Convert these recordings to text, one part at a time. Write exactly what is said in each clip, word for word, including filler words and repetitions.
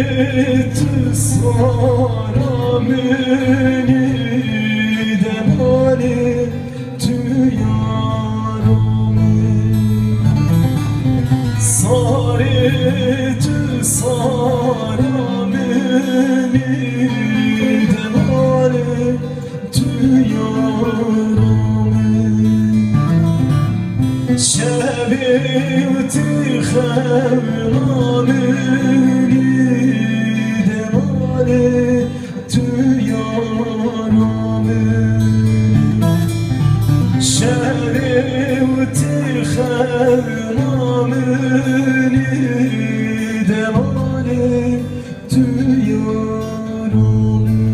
Tu sara min î demalê, tu yara min. Sarê tu sara min î demalê, tu yara min. Şevê witî xewna min î demalê, tu yara min. Şevê witî xewna min î demalê, tu yara min.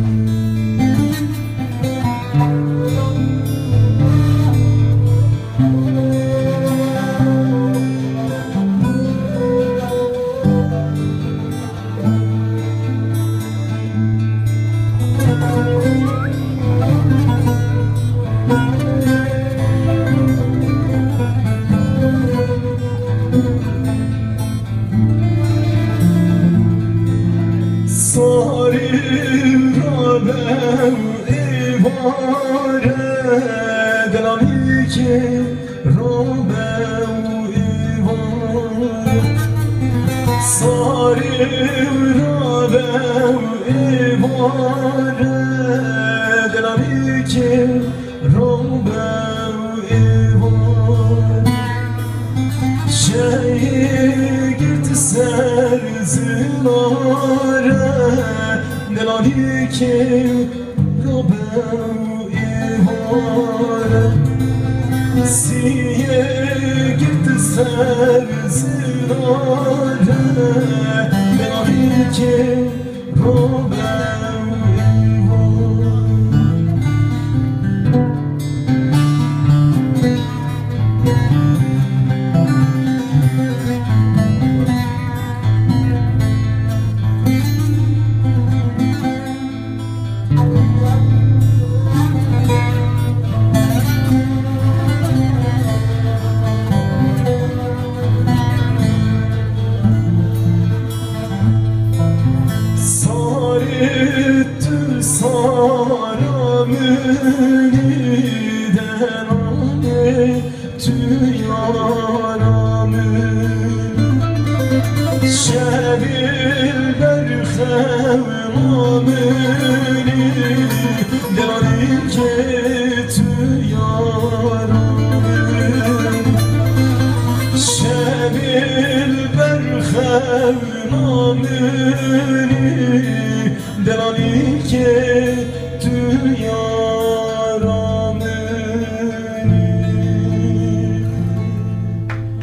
Sarî rabe û êvare, delalîkê rabe û êvare. Sarî rabe û êvare, delalîkê rabe û êvar. Şehî girt ser zinare, delalîkê rabe û êvare. Siyê girt ser zinare, delalîkê Sarê tu sara min î delalê, tu yara min. Şevê li ber xewna min î delalîkê, tu yara min. Şevê li ber xewna min î delalîkê,